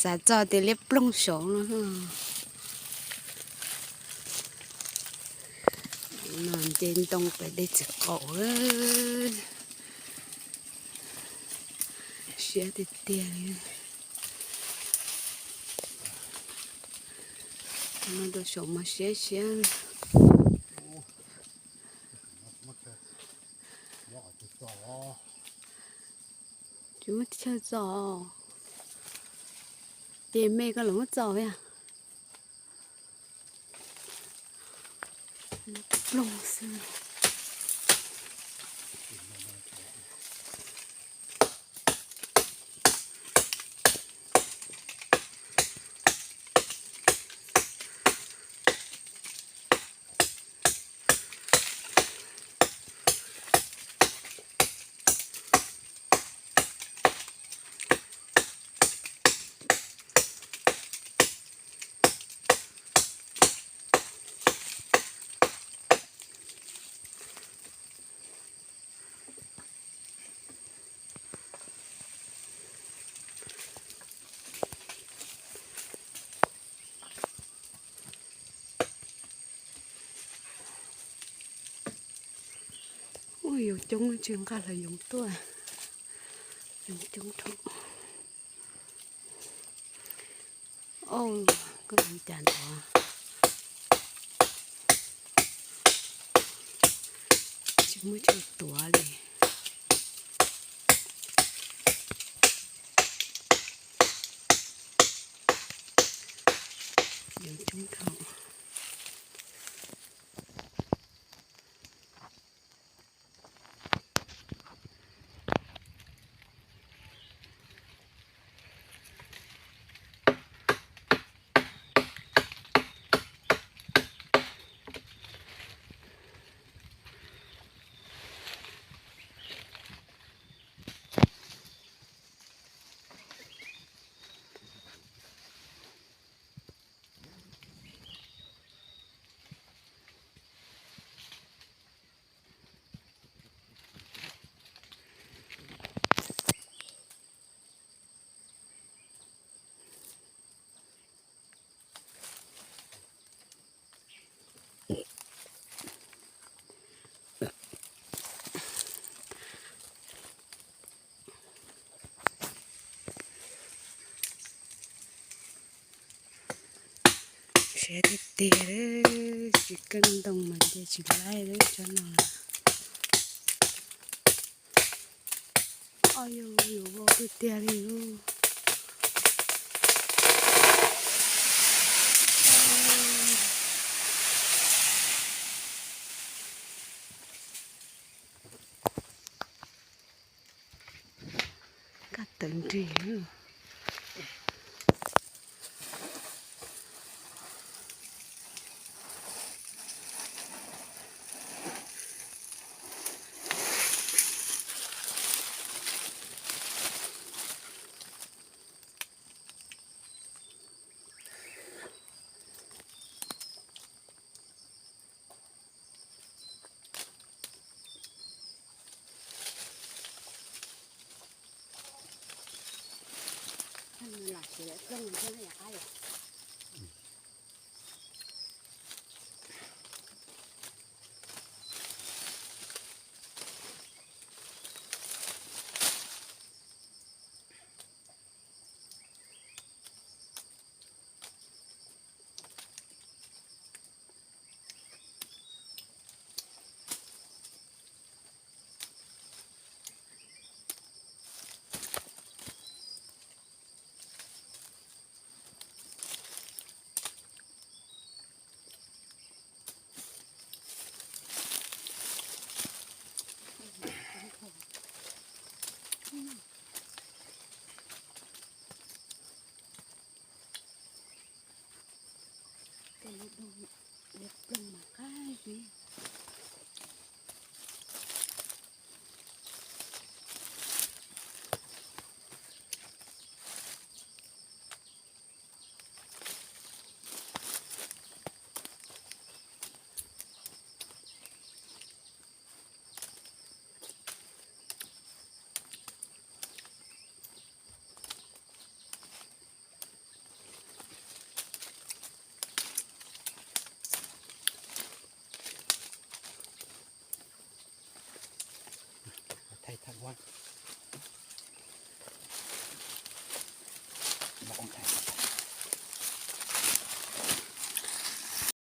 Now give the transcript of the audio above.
Txav txog tias liab ploog saud no. No nce ntoo pem dej txiv qaum, siab tiag tiag li. No rau saum mas siab siab. Tsis muaj chaw txog. Ces me koj los muab txog a. Ploog xwb. Ua yoov coob tsis nqa los yoov tuaj. Yoov coob dhau. Au, koj ua cas ntawd? Tsis muaj chaw tuav li. Yoov coob dhau. Siab tiag tiag, tsis keej ntoo mas nce tsis laib lawm tsob no. Au yus, yus vau tiag tiag li. Kaj tawv nrig. Tham Huab.